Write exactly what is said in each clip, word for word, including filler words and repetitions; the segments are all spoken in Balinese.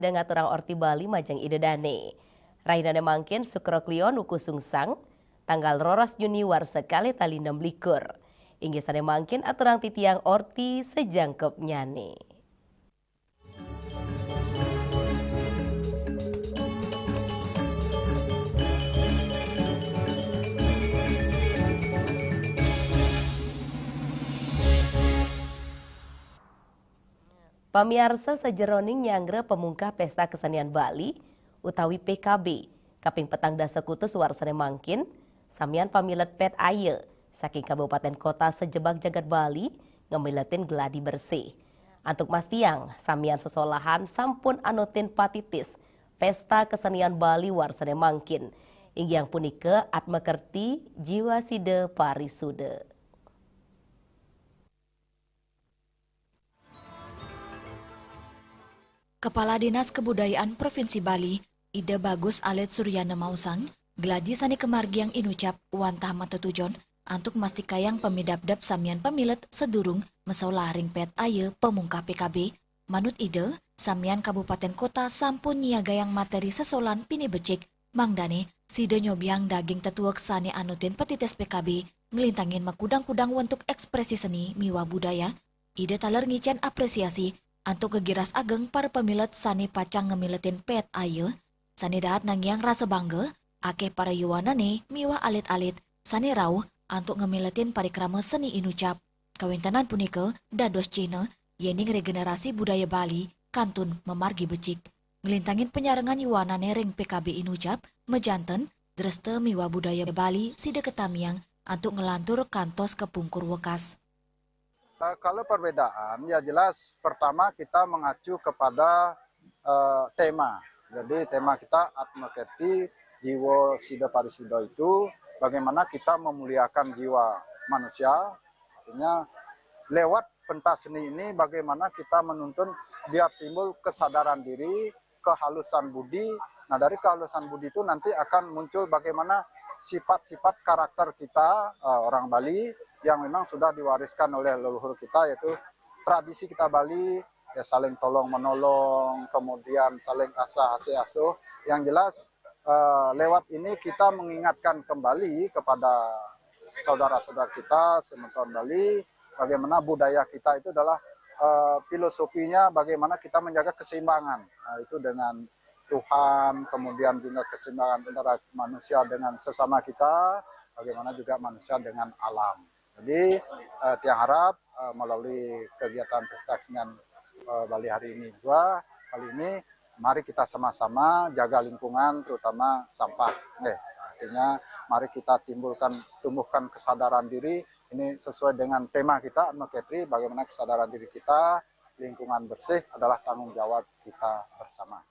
deng aturang orti Bali majeng Ida Dane. Rahinane mangkin Sukra Kliwon wuku sungsang, tanggal roras Juni warsa kalih tali nem likur. Inggih sane mangkin aturang titiang orti sajangkepnyane. Pamiarsa, sajeroning nyanggra pamungkah Pesta Kesenian Bali utawi P K B kaping petang dasa kutus warsane mangkin, samian pamilet Pet Aye saking kabupaten kota sajebag jagat Bali ngamiletin gladi bersih. Antuk mastiang, samian sesolahan sampun anutin patitis Pesta Kesenian Bali warsane mangkin, inggih punika Atma Kerti, Jiwa Sida Parisuda. Kepala Dinas Kebudayaan Provinsi Bali, Ida Bagus Alit Suryana maosang, gladi sane kamargiang inucap wantah matetujon antuk mastikayang pamidabdab samian pamilet sadurung masolah ring Pet Aye pamungkah P K B. Manut Ida, samian kabupaten kota sampun nyiagayang materi sesolan pinibecik, mangdane sida nyobiang daging tetuek sane anutin patitis P K B, nglintangin makudang-kudang wentuk ekspresi seni miwah budaya. Ida taler ngicen apresiasi antuk gegiras ageng para pamilet sane pacang ngamiletin Pet Aye, sane dahat nangiang rasa bangga, akeh para yuwanane miwah alit-alit sane rauh antuk ngamiletin parikrama seni inucap. Kawentenan punika dados cihna yening regenerasi budaya Bali kantun mamargi becik. Nglintangin panyarengan yuwanane ring P K B inucap, majanten, dresta miwah budaya Bali sida katamiang antuk nglantur kantos kapungkur wekas. Eh, kalau perbedaan, ya jelas pertama kita mengacu kepada, eh, tema. Jadi tema kita Atma Kerti, Jiwa Sida Parisuda itu bagaimana kita memuliakan jiwa manusia. Artinya lewat pentas seni ini bagaimana kita menuntun biar timbul kesadaran diri, kehalusan budi. Nah, dari kehalusan budi itu nanti akan muncul bagaimana sifat-sifat karakter kita, eh, orang Bali yang memang sudah diwariskan oleh leluhur kita, yaitu tradisi kita Bali, ya, saling tolong menolong, kemudian saling asah asih asuh. Yang jelas, eh, lewat ini kita mengingatkan kembali kepada saudara-saudara kita semeton Bali, bagaimana budaya kita itu adalah, eh, filosofinya bagaimana kita menjaga keseimbangan. Nah, itu dengan Tuhan, kemudian juga keseimbangan antara manusia dengan sesama kita, bagaimana juga manusia dengan alam. Jadi, eh, tiang harap, eh, melalui kegiatan Pesta Kesenian, eh, Bali hari ini juga, kali ini, mari kita sama-sama jaga lingkungan, terutama sampah. Nggih, artinya mari kita timbulkan, tumbuhkan kesadaran diri. Ini sesuai dengan tema kita, Atma Kerti, bagaimana kesadaran diri kita, lingkungan bersih adalah tanggung jawab kita bersama.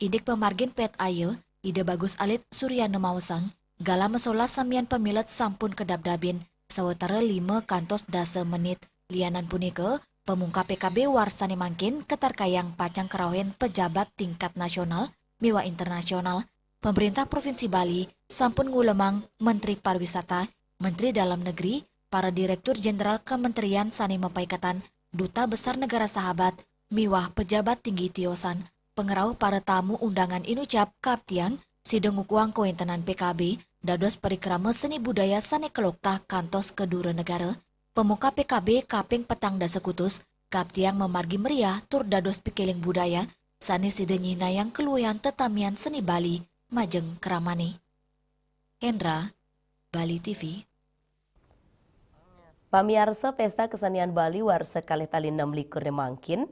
Indik pamargin Pet Aye, Ida Bagus Alit Suryana maosang, galah masolah samian pamilet sampun kadabdabin sawatara lima kantos dasa menit. Lianan punika, pamungkah P K B warsane mangkin katarkayang pacang karauhin pejabat tingkat nasional miwah internasional. Pemerintah Provinsi Bali sampun ngulemang Menteri Pariwisata, Menteri Dalam Negeri, para Direktur Jenderal Kementerian sane mapaiketan, Duta Besar Negara Sahabat, miwah pejabat tinggi tiosan. Pangrauh para tamu undangan inucap, kaaptiang sida ngukuhang kawentenan P K B dados parikrama seni budaya sane kaloktah kantos ka dura negara. Pamungkah P K B kaping petang dasa kutus, kaaptiang mamargi meriah tur dados pikiling budaya sane sida nyihnayang kaluihan tetamian seni Bali majeng kramane. Hendra, Bali T V. Pamiarsa, Pesta Kesenian Bali warsa kalih tali nem likur ne mangkin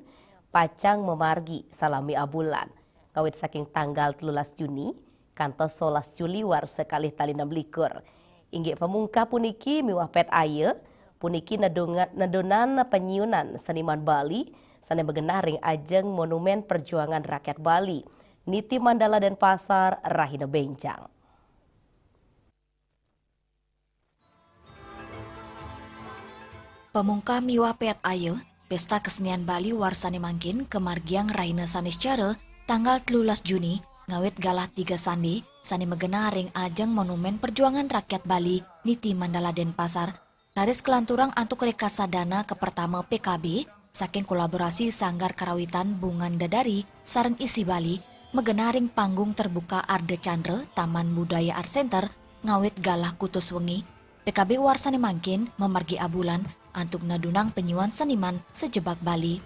pacang mamargi salami abulan, ngawit saking tanggal telulas Juni kantos solas Juli warsa kalih tali nem likur. Inggih pamungkah puniki miwah Pet Aye, puniki nedunga-, nedunan panyiunan seniman Bali sane magenah ring ajeng Monumen Perjuangan Rakyat Bali, Niti Mandala Denpasar, rahina benjang. Pamungkah miwah Pet Aye, Pesta Kesenian Bali warsane mangkin kamargiang rahina Saniscara, tanggal telulas Juni, ngawit galah tiga sande sane magenah ring ajeng Monumen Perjuangan Rakyat Bali, Niti Mandala Denpasar. Raris kalanturang antuk rekasa dana kapertama P K B, saking kolaborasi Sanggar Karawitan Bungan Dadari sareng Isi Bali, magena ring panggung terbuka Ardha Candra, Taman Budaya Art Center, ngawit galah kutus wengi. P K B warsané mangkin mamargi abulan antuk nedunang penyuan seniman sajebag Bali.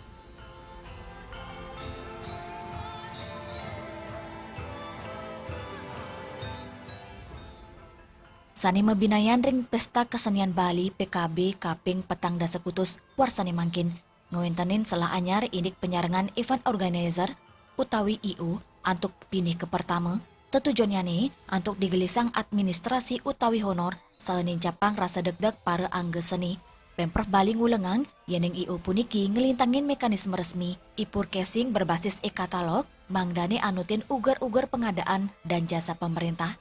Sané mabinayan ring Pesta Kesenian Bali P K B kaping petang dasa kutus warsané mangkin, ngawéntenin selah anyar indik penyarengan event organizer utawi I O antuk pinih kapertama, tetujonnyané antuk digelisang administrasi utawi honor saha nincapang rasa degdeg para angga seni. Pemprov Bali ngulengang yéning I O puniki nglintangin mekanisme resmi e-purchasing berbasis e-katalog, mangdané anutin uger-uger pengadaan dan jasa pemerintah.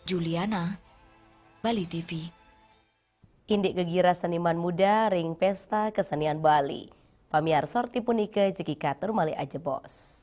Juliana, Bali T V. Indik gegiras seniman muda ring Pesta Kesenian Bali. Pamiarsa, rti punika jagi katur malih ajebos.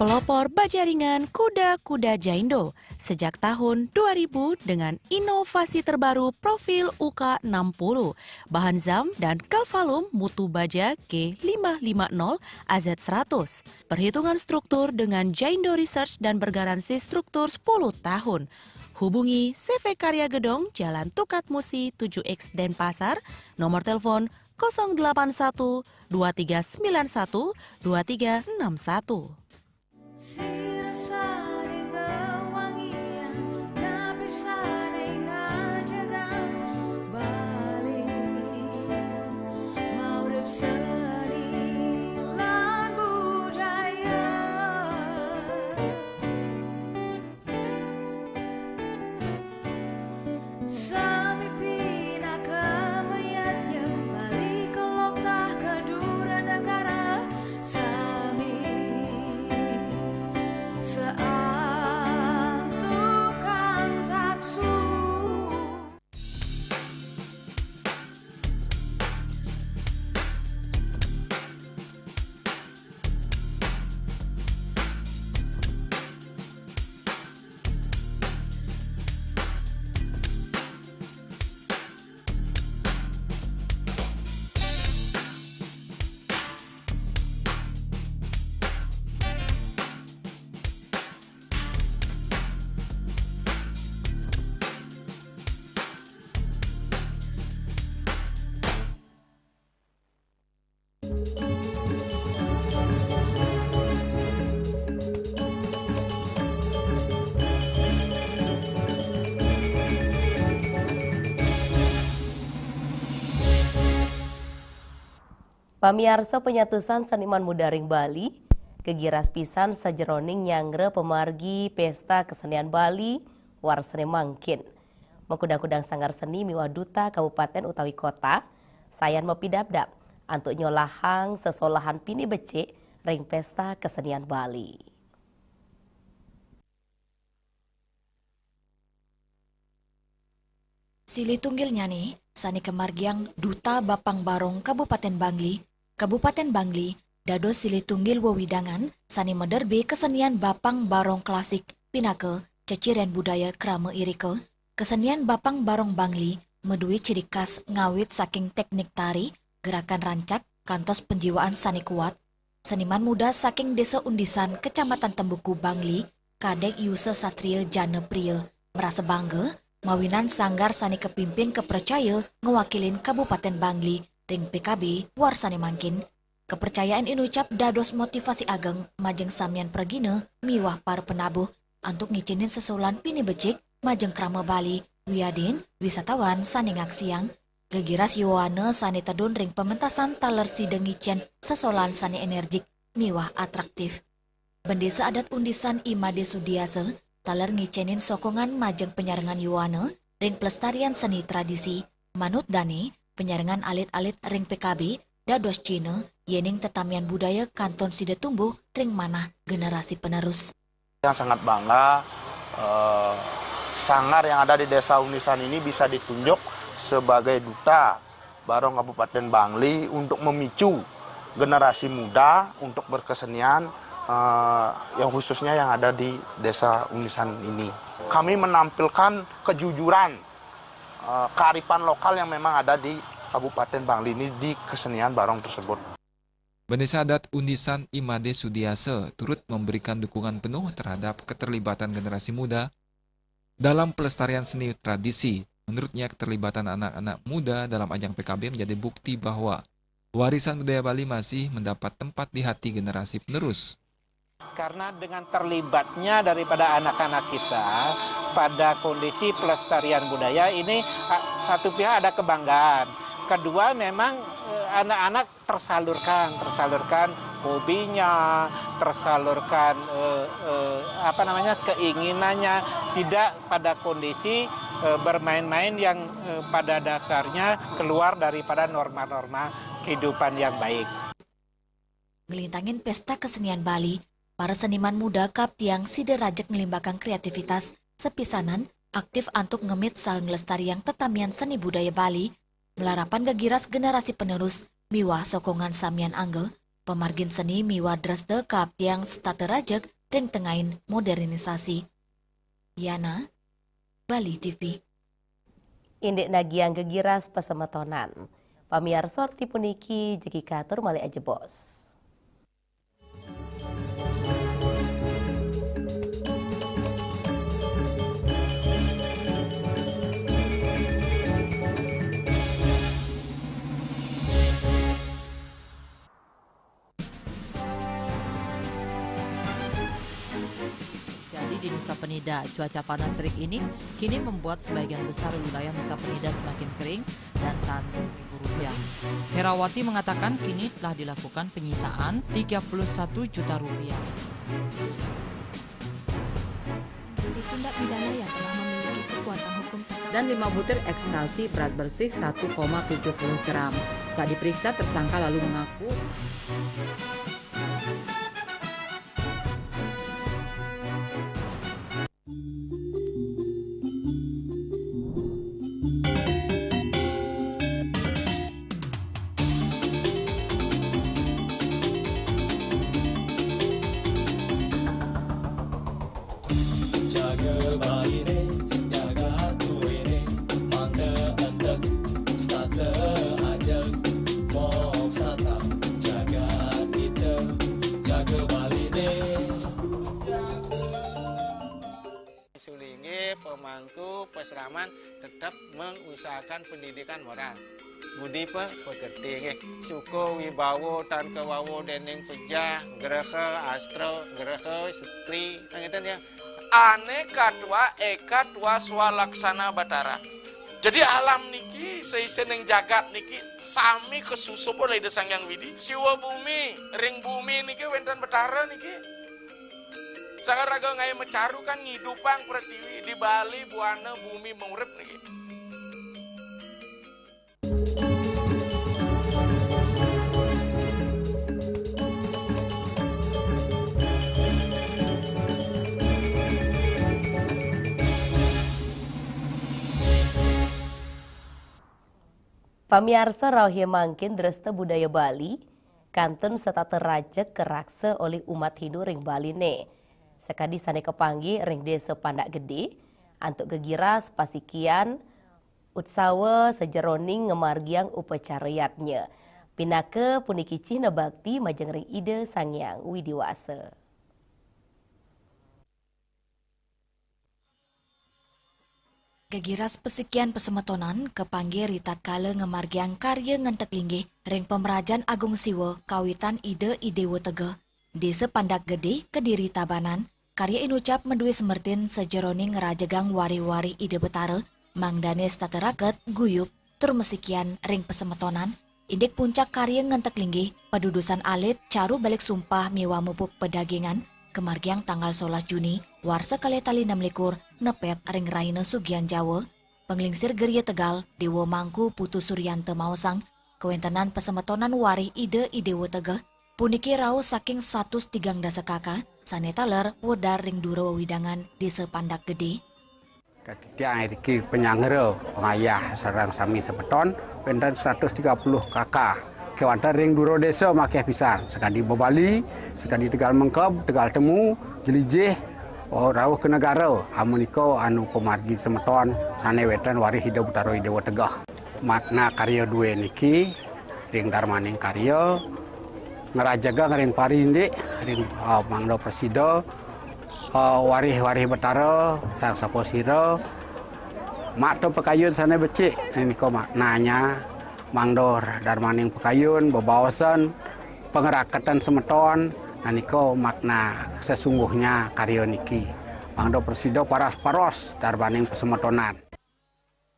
Pelopor bajaringan kuda-kuda Jaindo sejak tahun dua ribu dengan inovasi terbaru profil U K enam puluh, bahan zam dan galvalum mutu baja G lima lima nol A Z seratus. Perhitungan struktur dengan Jaindo Research dan bergaransi struktur sepuluh tahun. Hubungi C V Karya Gedong, Jalan Tukad Musi tujuh X, Denpasar, nomor telepon kosong delapan satu dua tiga sembilan satu dua tiga enam satu. Sira sané ngawangiang, napi sané ngajegang Bali, maurip seni lan budaya. Sami pinaka mayadnya, Bali kelok tah ka dura negara. Sami saantukan taksu. Pamiarsa, panyatusan seniman muda ring Bali kagiras pisan sajeroning nyanggra pamargi Pesta Kesenian Bali warsané mangkin. Makudang-kudang sanggar seni miwah duta kabupaten utawi kota sayan mapidabdab antuk nyolahang sesolahan pinih becik ring Pesta Kesenian Bali. Silih tunggilnyané sané kamargiang Duta Bapang Barong Kabupaten Bangli. Kabupaten Bangli dados silih tunggil wewidangan sané maderbé kesenian bapang barong klasik pinaka ceciren budaya krama irika. Kesenian bapang barong Bangli madué ciri khas ngawit saking teknik tari, gerakan rancak, kantos penjiwaan sané kuat. Seniman muda saking Desa Undisan, Kecamatan Tembuku, Bangli, Kadek Yusa Satria Jana Priya, merasa bangga mawinan sanggar sané kapimpin kapracaya ngwakilin Kabupaten Bangli ring P K B warsané mangkin. Kapracayaan inucap dados motivasi ageng majeng samian pragina miwah para penabuh antuk ngicénin sesolahan pinih becik majeng krama Bali wiadin wisatawan sané ngaksiang. Gegiras yowana sané tedun ring pamentasan taler sida ngicén sesolahan sané enerjik miwah atraktif. Bendesa Adat Undisan I Madé Sudiasa taler ngicénin sokongan majeng panyarengan yowana ring pelestarian seni tradisi. Manut dané, panyarengan alit-alit ring P K B dados cihna yéning tetamian budaya kantun sida tumbuh ring manah generasi penerus. Yang sangat bangga, eh, sanggar yang ada di Desa Undisan ini bisa ditunjuk sebagai duta Barong Kabupaten Bangli untuk memicu generasi muda untuk berkesenian, eh, yang khususnya yang ada di Desa Unisan ini. Kami menampilkan kejujuran, eh, kearifan lokal yang memang ada di Kabupaten Bangli ini di kesenian barong tersebut. Bendesa Adat Unisan Imade Sudiase turut memberikan dukungan penuh terhadap keterlibatan generasi muda dalam pelestarian seni tradisi. Menurutnya, keterlibatan anak-anak muda dalam ajang P K B menjadi bukti bahwa warisan budaya Bali masih mendapat tempat di hati generasi penerus. Karena dengan terlibatnya daripada anak-anak kita pada kondisi pelestarian budaya ini, satu pihak ada kebanggaan, kedua memang anak-anak tersalurkan, tersalurkan hobinya, tersalurkan eh, eh, apa namanya keinginannya, tidak pada kondisi eh, bermain-main yang eh, pada dasarnya keluar daripada norma-norma kehidupan yang baik. Ngelintangin pesta kesenian Bali, para seniman muda Kaptiang sida rajeg ngelimbakang kreativitas, sepisanan aktif antuk ngemit saha nglestariang tetamian seni budaya Bali, mlarapan gegiras generasi penerus miwah sokongan samian angga, pamargin seni miwah dresta kaaptiang setata rajeg ring tengahin modernisasi. Yana, Bali T V. Indik nagiang gegiras pasemetonan. Pamiarsa, reti puniki jagi katur malih ajebos. Di Nusa Penida, cuaca panas terik ini kini membuat sebagian besar wilayah Nusa Penida semakin kering dan tandus guruyang. Herawati mengatakan kini telah dilakukan penyitaan tiga puluh satu juta rupiah. Tindak pidana yang telah memiliki kekuatan hukum tetap dan lima butir ekstasi berat bersih satu koma tujuh puluh gram. Saat diperiksa, tersangka lalu mengaku Sulingge, pemangku, pesraman tetap mengusahakan pendidikan moral. Budi pe pekerti nggih. Suko wibawo tan kewawo dening pejah, greha, astro, greha, setri, ngeten ya. Ane katwa eka twa swalaksana batara. Jadi alam niki seisening jagat niki sami kesusup oleh Ida Sang Hyang Widi. Siwa bumi, ring bumi niki wenten betara niki. Sangaraga ngae macaru kan ngidupang pretiwi di Bali buana bumi murip niki. Pamiarsa, rauh ya mangkin dresta budaya Bali kantun setata rajeg karaksa olih umat Hindu ring Baline. Sakadi sane kapanggih ring Desa Pandak Gede, antuk gegiras pasikian utsawa sajeroning ngamargiang upacara yadnya. Pinaka puniki cihna bakti majeng ring Ida Sang Hyang Widi Wasa. Gegiras pasikian pasemetonan kapanggih ritatkala ngamargiang karya ngentek linggih ring pamrajan Agung Siwa kawitan Ida I Dewa Tega, Desa Pandak Gede, Kediri, Tabanan. Karya inucap madue semertin sajeroning ngrajegang warih-warih Ida Betara, mangdane setata raket, guyub, tur masikian ring pasemetonan. Indik puncak karya ngentek linggih, padudusan alit, caru balik sumpah miwah mupuk pedagingan, kamargiang tanggal solas Juni, warsa kalih tali nem likur, nepet ring rahina Sugian Jawa. Panglingsir Geria Tegal, Dewa Mangku Putu Suryanta maosang, kawentenan pasemetonan warih Ida I Dewa Tega, puniki rauh saking satus tigang dasa kaka, sane taler wedar ring dura wewidangan Desa Pandak Gede. Dadi tiang iriki panyanggra pangayah sareng sami semeton, Wénten seratus tiga puluh K K. Kéwanten ring dura désa makéh pisan, sakadi Bebali, sakadi Tegal Mengkeb, Tegal Temu, Jelijih, oh, rauh ka Negara, amunika anu pamargi semeton sané wénten warih Ida Betara Ida Déwa Tegeh. Makna karya dué niki ring darmaning karya, ngrajegang ring pari indik, ring, ah, mangda prasida, ah, warih-warih Betara, sang sapa sira, makta pakayun sané becik, nika maknanya, mangda darmaning pakayun, bebaosan, pangrakatan semeton, nah nika makna sesungguhnya karya niki. Mangda prasida paras-paros darmaning pasemetonan.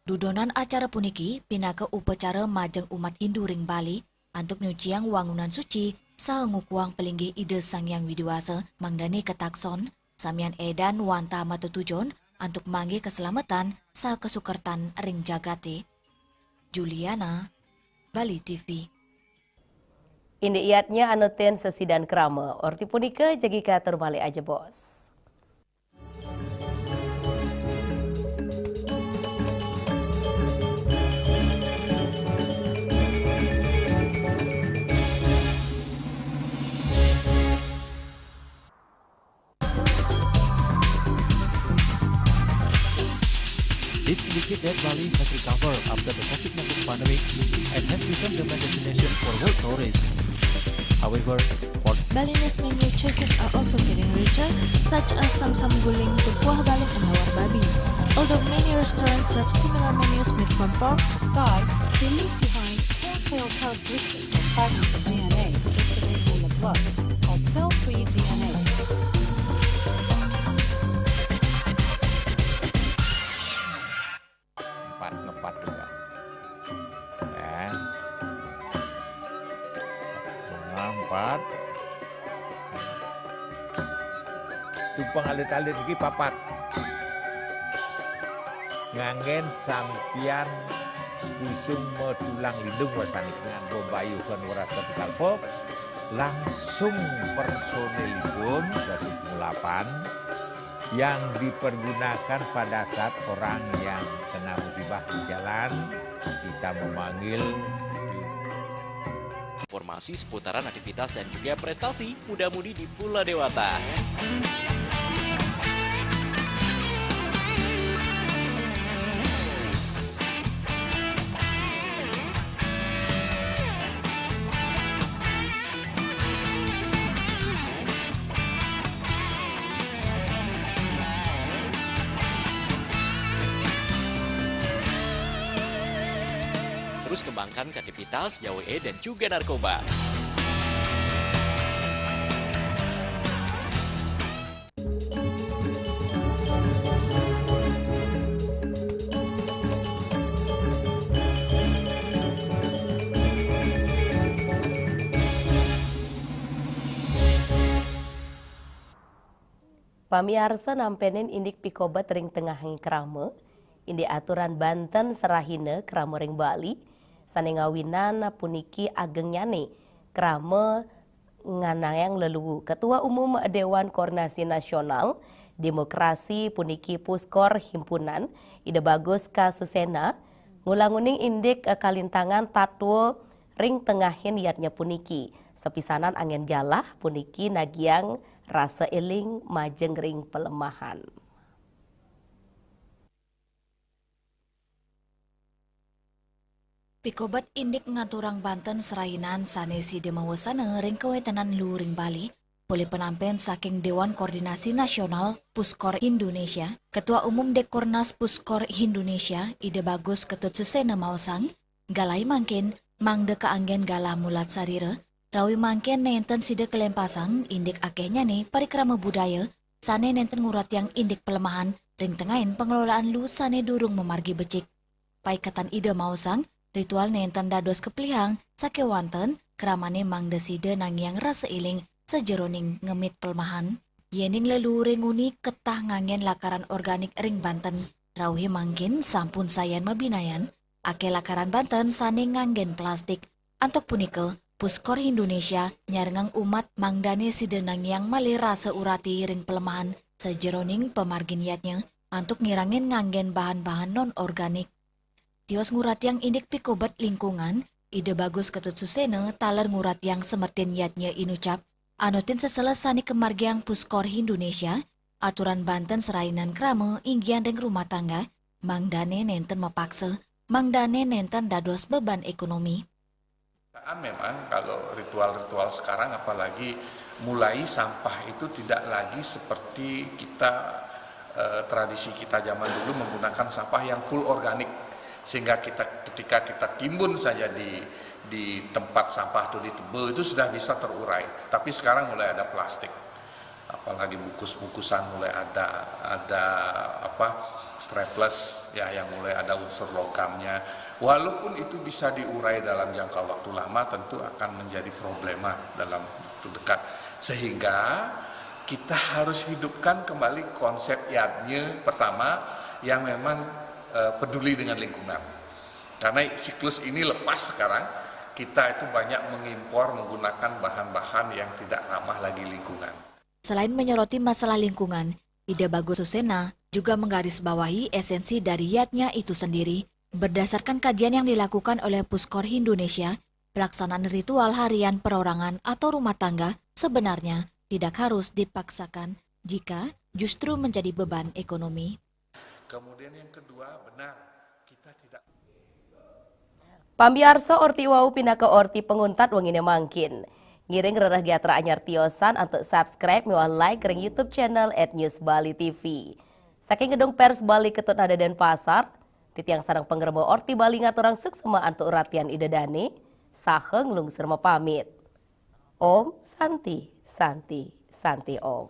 Dudonan acara puniki pinaka upacara majeng umat Hindu ring Bali antuk nyuciang wangunan suci saha ngukuhang palinggih Ida Sang Hyang Widhi Wasa mangdané katakson, samian édan wantah matetujon antuk manggih kaslametan saha kasukertan ring jagaté. Juliana, Bali T V. Indik yadnya anutin sesidan krama, orti punika jagi katur malih ajebos. This indicates that Bali has recovered after the COVID nineteen pandemic and has become the main destination for world tourists. However, for Balinese menu choices are also getting richer, such as samsam guling, tepuah baling, and lawar babi. Although many restaurants serve similar menus made from pork, Sky, they leave behind telltale characteristics of fragments of D N A circulating on the blood called cell-free D N A. Empat, ngepat juga. Ya. Bunga empat. Tumpeng alit-alit iki papat. Nganggén sampian kusuma tulang lindung wasani dengan bebayuhan weras tepi kalpa, langsung personilipun, dasa punglapan, yang dipergunakan pada saat orang yang kena musibah di jalan, kita memanggil. Informasi seputaran aktivitas dan juga prestasi muda-mudi di Pulau Dewata. Terus kembangkan kreativitas, jauhi dan juga narkoba. Pamiarsa, nampénin indik pikobet ring tengahing krama, indik aturan banten serahina krama ring Bali, sané ngawinan puniki agengnyané krama nganayang leluu. Ketua Umum Dewan Koordinasi Nasional Demokrasi puniki Puskor Himpunan, Ida Bagus K Susena, ngulanguning indik, eh, kalintangan tatwa ring tengahin yadnya puniki. Sapisanan anggén galah puniki nagiang rasa éling majeng ring palemahan. Pikobet indik ngaturang banten serahinan sané sida mawasana ring kawéntenan luhuring Bali, polih panampén saking Dewan Koordinasi Nasional Puskor Indonesia, Ketua Umum Dekornas Puskor Indonesia, Ida Bagus Ketut Susena maosang, galahé mangkin mangda kaanggén galah mulat sarira, rauh mangkin nénten sida kalempasang indik akéhnyané parikrama budaya sané nénten nguratiang indik palemahan ring tengahin pangelolaan luh sané durung mamargi becik. Paiketan Ida maosang, ritual nénten dados kapelihang, sakéwanten kramané mangda sida nangiang rasa éling sajeroning ngemit palemahan. Yéning leluhuré nguni ketah nganggén lakaran organik ring banten, rauh mangkin sampun sayan mabinayan, akéh lakaran banten sané nganggén plastik. Antuk punika, Puskor Indonesia nyarengang umat mangdané sida nangiang malih rasa urati ring palemahan sajeroning pamargin yadnya antuk ngirangin nganggén bahan-bahan non-organik. Tios nguratiang indik pikobet lingkungan, Ida Bagus Ketut Susena taler nguratiang semertin yadnya inucap, anotin sesela sane kemargiang Puskor Indonesia, aturan banten serainan krama inggian ring rumah tangga, mangdane nenten mapaksa, mangdane nenten dados beban ekonomi. Memang kalau ritual-ritual sekarang, apalagi mulai sampah itu tidak lagi seperti kita eh, tradisi kita zaman dulu menggunakan sampah yang full organik, sehingga kita ketika kita timbun saja di di tempat sampah atau di tebel itu sudah bisa terurai. Tapi sekarang mulai ada plastik, apalagi bungkus-bungkusan mulai ada ada apa strapless ya yang mulai ada unsur logamnya. Walaupun itu bisa diurai dalam jangka waktu lama, tentu akan menjadi problema dalam waktu dekat. Sehingga kita harus hidupkan kembali konsep yadnya pertama yang memang eh, peduli dengan lingkungan. Karena siklus ini lepas sekarang, kita itu banyak mengimpor menggunakan bahan-bahan yang tidak ramah lagi lingkungan. Selain menyoroti masalah lingkungan, Ida Bagus Susena juga menggarisbawahi esensi dari yadnya itu sendiri. Berdasarkan kajian yang dilakukan oleh Puskor Indonesia, pelaksanaan ritual harian perorangan atau rumah tangga sebenarnya tidak harus dipaksakan jika justru menjadi beban ekonomi. Kemudian yang kedua, benar, kita tidak Pamiarsa, orti wau pinaka orti panguntat wengine mangkin. Ngiring rereh gatra anyar tiosan antuk subscribe miwah like ring YouTube channel at News Bali T V. Saking Gedung Pers Bali Ketut Nada Denpasar, titiang sareng pangreba Orti Bali ngaturang suksma antuk ratian Ida Dane, saha nglungsur mapamit. Om Santi, Santi, Santi Om.